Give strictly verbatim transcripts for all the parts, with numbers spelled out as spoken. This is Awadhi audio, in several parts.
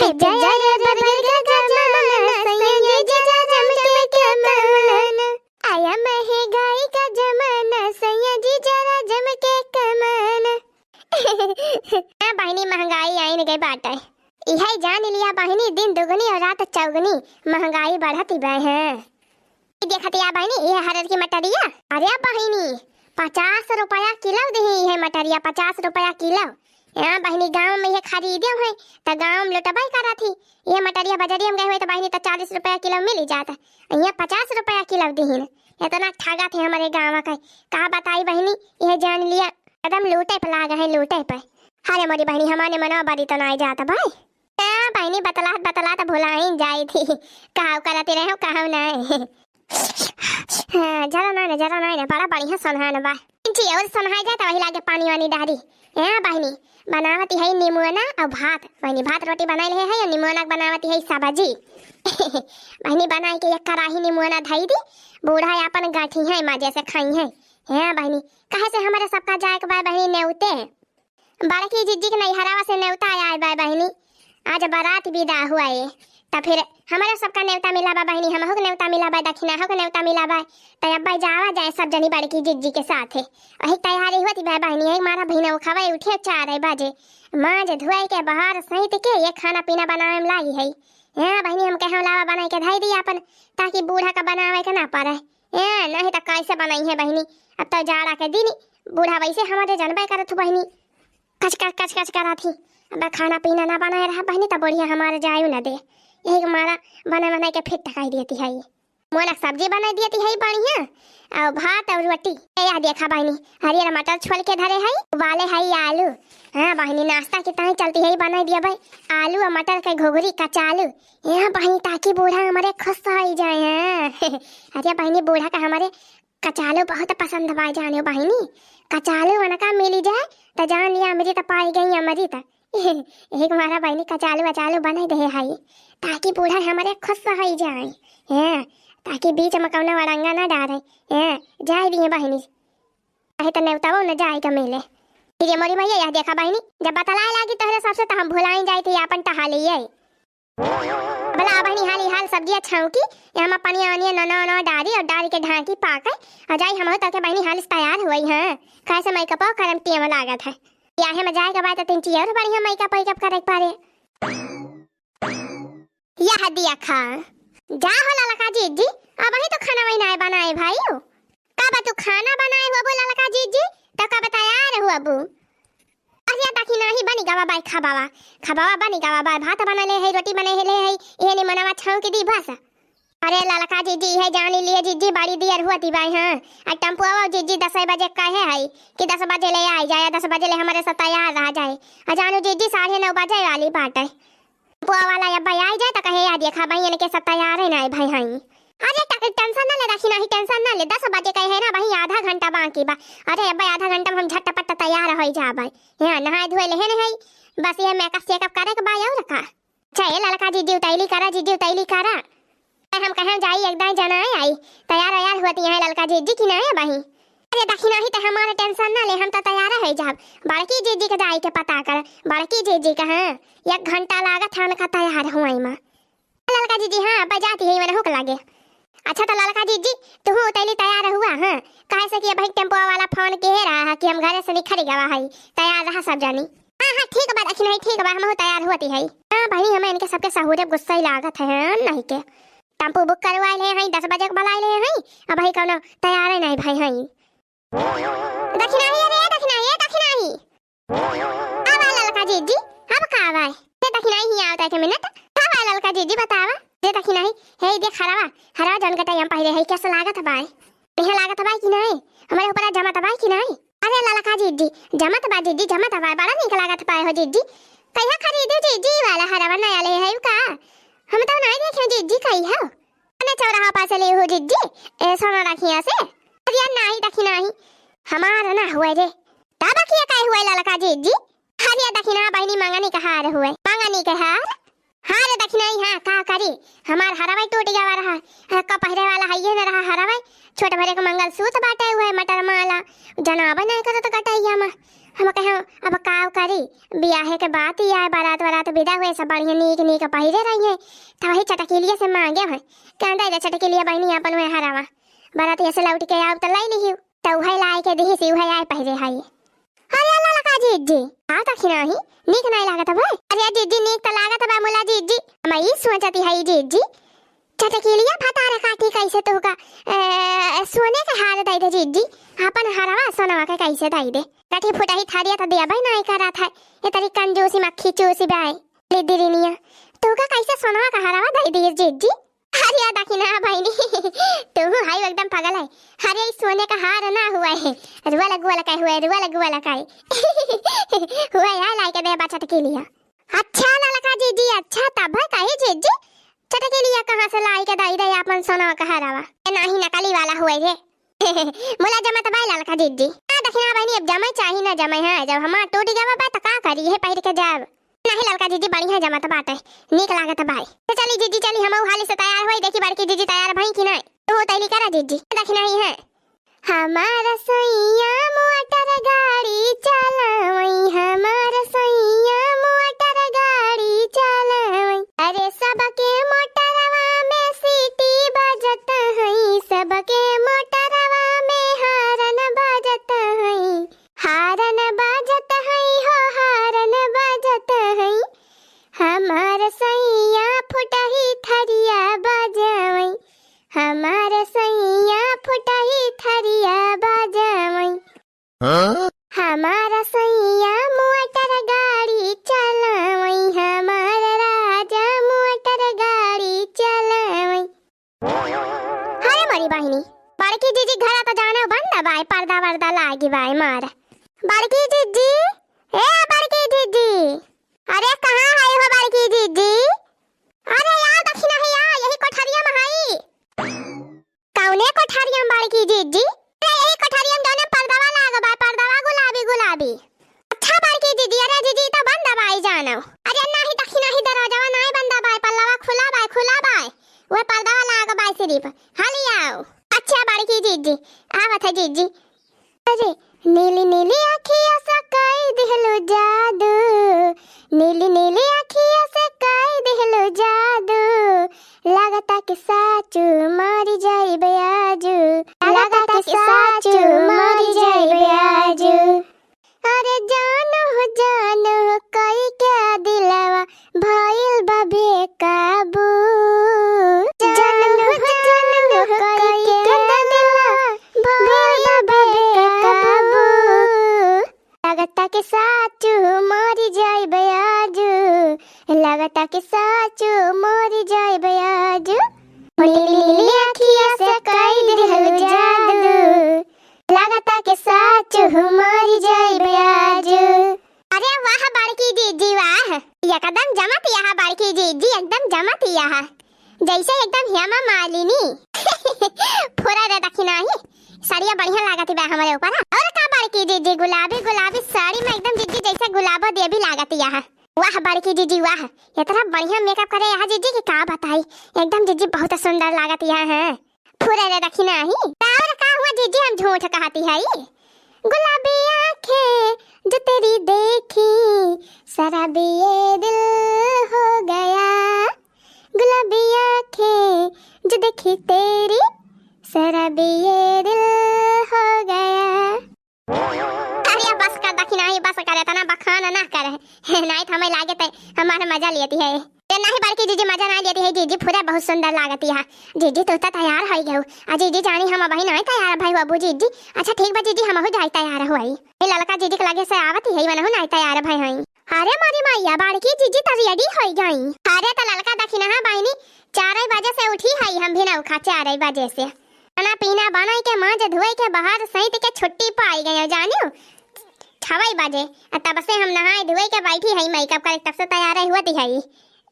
आया महंगाई का जमाना, सैया जी जरा जम के कमाना। हाँ बहिनी, महंगाई आइन गई बाटे। इहै जान लिया बहिनी, दिन दुगनी और रात चौगनी महंगाई बढ़त ही बा है। ई देखत या बहिनी, इहे हरर की मटरिया। अरे बहिनी, पचास रुपया किलो दिही इहे मटरिया, पचास रुपया किलो। हाँ बहिनी, गाँव में इहे खरीदे हैं, त गाँव में लुटबे करत ही। इहे मटरिया बजरिया में गए हुए त बहिनी, त चालीस रुपया किलो मिल जात। इहे पचास रुपया किलो दिहिन। इतना ठगा थे हमरे गाँव के, का बताई बहिनी, इहे जान लिया, एकदम लूटे पे लाग है, लूटे पे। अरे मोरी बहिनी, हमारे मनवा बड़ी तो नाई जात भाई। हाँ बहिनी, बतलात बतलात भुलाइन जाई थी, कहाव करती रहे, कहाव नाई। हाँ, जरा नाई ना, जरा नाई ना, बड़ा बढ़िया सोनहान बा। इंची और सोनहाई जाए त वही लागे पानी वानी डारी। हाँ बहिनी, बनावती है निमुअना और भात। बहिनी, भात रोटी बनाई ले है और निमुअना के बनावती है सब्जी। बहिनी, बनाई के एक कराही निमुअना धई दी, बूढ़ा अपन गाठी है, मजे से खाई है। हाँ बहिनी, कहे से हमारे सबका जाए के बा बहिनी नेवते। बड़की जिज्जी के नैहरावा से नेवता आए बा बहिनी, आज बारात विदा हुआ है, त फिर हमरे सबका नेवता मिला बा बहिनी, हमहू के नेवता मिला बा, दखिनाहो के नेवता मिला बा। त अब जावा जाए सब जनी बड़की जिज्जी के साथे। वही तैयारी होती बा बहिनी, यही मारा बहिना उठावे उठे चार बजे, माज धोए के बाहर सहित के ये खाना पीना बनावे में लागी है। हाँ बहिनी, हम कहे लावा बनाई के धई दी अपन, ताकि बूढ़ा का बनावे के ना पड़े। ए, नहीं त कैसे बनाई है बहिनी, अब तो जाड़ा के दिन बूढ़ा वैसे हमारे जनबे करत हु बहिनी, कच कच कच कच करत ही। अब खाना पीना ना बनाए रहा बहिनी, त बुढ़िया हमारे जायु ना दे, यही के मारा बना बनाई के फिट कर देती है। मोला सब्जी बनाई देती है बढ़िया, और भात और रोटी। ए, या देखा बहिनी, हरियर मटर छोल के धरे है, उबाले है आलू। हाँ बहिनी, नाश्ता की ताई चलती है, बनाई दिया भाई आलू और मटर के घुघरी, कचालू। यहाँ बहिनी, ताकि बूढ़ा हमारे खुश हो जाए हैं। अरे बहिनी, बूढ़ा का हमारे कचालू बहुत पसंद बा, जाने बहिनी, कचालू उनका मिली जाए त जान लिया अमृत पाई गई, अमृत। एक मारा बहिनी कचालू अचालू बने दे हई, ताकि बूढ़ा हमारे खुश हो जाए। हैं, ताकि बीच में कौनो अड़ंगा ना डारे। हैं, जाए दिए बहिनी, कहे त नेवताओ न जाए के मिले। फिर ये मोरी मैया, यह देखा बहिनी, जब बतलाए लागी तोहरे सबसे त हम भुलाई जाए थे अपन टहलिए। भला बहिनी, हाली हाल सब्जिया छौंकी, यहाँ में पनिया वनिया न न न डारी और डारी के ढांकी पाके, और जाई हमहू तके बहिनी हाल से तैयार हुई हैं। कैसे मेकअप करम टीम लागत है, ब्याहे में जाए के बाद तो तीन चीज और बढ़िया मेकअप वेकअप करे के पड़े। यह दिया खा, जा हो ललका जिज्जी, अब ही तो खाना वही ना बनाए भाई। कब तू खाना बनाए हुआ बो ललका जिज्जी, तो कब तैयार हुआ बो? अरे दखिनाही बनी गवा बाय खबावा, खबावा बनी गवा बाय, भात बना ले है, रोटी बने ले है, इहे निमनवा छौंक दी बस। अरे ललका जिज्जी, इहे जानी लिए जिज्जी, बड़ी दियर हुआ ती बाय, हाँ। आ टम्पुआ जिज्जी दस बजे कहे है कि दस बजे ले आई जाए, दस बजे ले हमारे साथ तैयार रह जाए। आ जानू जिज्जी, साढ़े नौ बजे वाली बात है। पुआ वाला अब्बा आई जाए त कहे, "या देखा भाई, इनके सब तैयार है ना भाई, हाँ।" अरे ट-, टेंशन ना ले दखिनाही, टेंशन ना ले, दस बजे कहे है ना भाई, आधा घंटा बाकी बा। अरे अब्बा, आधा घंटा में हम झटपट तैयार हो जाबे। यहाँ नहाए धोए लेहे नहीं, बस ये मेकअप सेकअप करे के बा और का। चाहे ललका जिज्जी उतैली करा, जिज्जी उतैली करा। हम कहे जाई, एक दाई जनाए आई, तैयार वैयार हुआ ती है ललका जिज्जी कि नहीं भाई। अरे दखिनाही त हमारे टेंशन ना ले, हम तो तैयार है जाब। बड़की जिज्जी के जाए के पता कर, बड़की जिज्जी के, हाँ, एक घंटा लागत है उनका तैयार हुआ में। ललका जिज्जी, हाँ, अब जाती है, मैंने हुक लगे। अच्छा तो ललका जिज्जी, तू उतैली तैयार हुआ, हाँ, काहे से कि अबही टेम्पो वाला फोन के रहा है कि हम घरे से निकल गवा है, तैयार रहा सब जानी। हाँ, हाँ, ठीक बा दखिनाही, ठीक बा, हमहू तैयार होती है। हाँ भाई, हमें इनके सबके सहूरे गुस्सा ही लागत है, हाँ, नहीं के। टेम्पो बुक करवाए ले हैं, दस बजे के बुलाए ले हैं, अबही कौनो तैयार नहीं भाई हैं। दखिनाही, अरे दखिनाही, ए दखिनाही। अब आ ललका जिज्जी, अब का बा? ए दखिनाही, ही आवता एक मिनट। अब आ ललका जिज्जी, बतावा। ए दखिनाही, हे देख हरवा, हरवा जौन कटाई हम पहले है, कैसा लागत बा? बढ़िया लागत बा कि नहीं? हमारे ऊपर जमत बा कि नहीं? अरे ललका जिज्जी, जमत बा जिज्जी, जमत बा, बड़ा नीक लागत बा हो जिज्जी। कहिया खरीदू जिज्जी वाला हरवा नया ले है का? हम तो नहीं देखे जिज्जी, कहिया? अने चौराहा पास ले हो जिज्जी, ए सोना रखिया से। अरे नाही दखिनाही, हमार ना हुए रे। तब किया कहे हुए ललका जिज्जी? अरे दखिना बहिनी, मंगनी के हार हुए, मंगनी के हार। हाँ रे दखिनाही, हाँ, का करी, हमार हरवा टूट गवा रहा, हाँ, का पहरे वाला है ये न रहा हरवा, छोट भरे के मंगलसूत्र बाटे हुए मटर माला, जनाबे नहीं करत गटैया में। हम कहे अब का करी, बियाहे के बात ही आए, बारात वारात विदा हुए, सब बढ़िया नीक नीक पहिरे रही हैं, तो वही चटकीलिया से मांगे हैं, कहते जा चटकीलिया बहिनी अपन वह हरावा, बारात ऐसे लौट के आओ तो लाई लिहियो, तो उहे लाई के दिहिस, उहे आए पहिरे हई। अरे ललका जिज्जी, का दखिना ही, नीक नाई लागत बा? अरे जिज्जी, नीक त लागत बा मुला जिज्जी। हम ई सोचती हई जिज्जी, चटकीलिया भतार काटी कैसे तोहका, ए, सोने के हार दई दे जिज्जी, अपन हरवा सोनवा के कैसे दई दे? कठी फुटही थरिया त देबे नाई करत है, ये तरी कंजूसी मक्खी चूसी बाई, लिद्दरिनिया, तोहका कैसे सोनवा का हरवा दई दिए जिज्जी? अरे या दखिना बहिनी, तू हाई एकदम पगल है। अरे ई सोने का हार ना हुआ है, रुआ लगुआ लकाई हुआ है, रुआ लगुआ लकाई। हुआ है लाई के दे बचत के लिए। अच्छा ललका जिज्जी, अच्छा तब है कही जिज्जी, चटकीलिया कहाँ से लाई के दई दे अपन सोना का हरावा? ए नाही नकली वाला हुआ है। मुला जमत बाय ललका जिज्जी। हाँ दखिना बहिनी, अब जमे चाही ना जमे, हाँ जब हमार टूट गवा बा त का करी है पहिर के जाब? नाही ललका जिज्जी, बढ़िया जमत बाटे, नीक लागत बाय। तो चली जिज्जी चली, हम हाली से तैयार होई, देखी बड़की जिज्जी तैयार भई कि नाही। तू तैली करा जिज्जी, दखिना ही है। हमार सैया मोटर गाड़ी चलावई, हमार सैया मोटर गाड़ी चलावई। अरे सबके मोटरवा में सीटी बजत हई, सबके मोटरवा में हारन बजत हई, हारन बजत हई हो, हारन बजत हई। हमार सैया फुटही थरिया बजावई, हमार सैया फुटही थरिया बजावई। हाँ? हमार सैया मोटर गाड़ी चलावई, हमार राजा मोटर गाड़ी चलावई। अरे मोरी बहिनी, बड़की जिज्जी घरा त जाना बंद बाय, पर्दा वर्दा लागी बाय मार। बड़की जिज्जी, ए बड़की जिज्जी, अरे कहाँ है हो बड़की जिज्जी? अरे यार दखिना है यार, यही कोठरिया में हई। कौने कोठरिया में बड़की जिज्जी? अरे यही कोठरिया में जौने पर्दावा लाग बा, पर्दावा गुलाबी गुलाबी। अच्छा बड़की जिज्जी, अरे जिज्जी तो बंद बाय जानो। अरे नाही दखिना ही दरवाजावा नाही बंद बाय, पल्लावा खुला बाय, खुला बाय। वह पर्दावा लाग बाय सिर्फ। हाली आओ। अच्छा बड़की जिज्जी, आवत है जिज्जी। अरे नीली नीली अखिया से कई दिहलू जादू, नीली नीली अखिया से कई दिहलू जादू, लागता कि साचू मर जाइबे आजू, लागता कि साचू मर जाइबे आजू। अरे जानो हो जानो हो कई के दिलवा भइल बा बेकाबू। जानो हो जानो हो कई के दिलवा भइल बा बेकाबू। लागता कि साचू मर जाइबे आजू, लागता कि साचू मर जाइबे आजू। नीली नीली अखिया से कई दिहलू जादू, लागता कि साचू मर जाइबे आजू। अरे वाह बड़की जिज्जी वाह, एकदम जमत यहा बड़की जिज्जी, एकदम जमत यहा, जैसे एकदम हेमा मालिनी। फुरा रे दखिना ही, साड़िया बढ़िया लागत बा हमरे ऊपर। और का बड़की जिज्जी, गुलाबी गुलाबी साड़ी में एकदम जिज्जी जैसे गुलाबो देवी लागत यहा। वाह बड़की जिज्जी वाह, इतना बढ़िया मेकअप करे यहा जिज्जी कि का बताई, एकदम जिज्जी बहुत सुंदर लागत यहा है। फुरे रे दखिना ही। और का हुआ जिज्जी, हम झूठ कहती है? गुलाबी आंखें जो तेरी देखी, शराबी ये दिल हो गया। गुलाबी आंखें जो देखी तेरी, शराबी ये दिल हो गया। अरे बस कर दखिना ही, बस कर, इतना बखान ना कर। नाहीं तो हमें लागे ते हमारे मजा लेती है। ये नाहीं बड़की जिज्जी मजा नाहीं लेती है, जिज्जी फुरे बहुत सुंदर लागती है। जिज्जी तू तो तैयार हो गयो। आ जिज्जी जानी हम अबही नाहीं तैयार भई बाबू जिज्जी। अच्छा ठीक बा जिज्जी, हमहू जाई तैयार होई। ए ललका जिज्जी के लगे से आवती है, वनहू नाहीं तैयार भई हई। अरे मोरी मैया, बड़की जिज्जी तो ready होई गई। अरे तो ललका दखिना है बहिनी, चार बजे से उठी हई हम भी नौखा, चार बजे से। खाना पीना बनाई के, मांज धोई के, बाहर सहित के छुट्टी पाई गयो, जानियो। छवई बजे, आ तब से हम नहाई धोई के बैठी हई, makeup करे, तब से तैयार हुआ थी हई।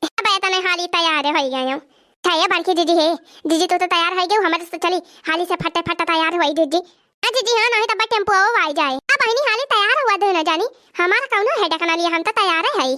अब इतने हाली तैयार होई गयो। अच्छा, ये बड़की जिज्जी है, जिज्जी तू तो तैयार हो गयो, हमारे से चली हाली से फटे फटे तैयार होई जिज्जी। हाँ जिज्जी, हाँ, नाहीं तब टेम्पो आई जाए। अब बहिनी हाली तैयार हुआ दोनों जानी, हमारा कौनो headache ना लिया, हम तो तैयार है।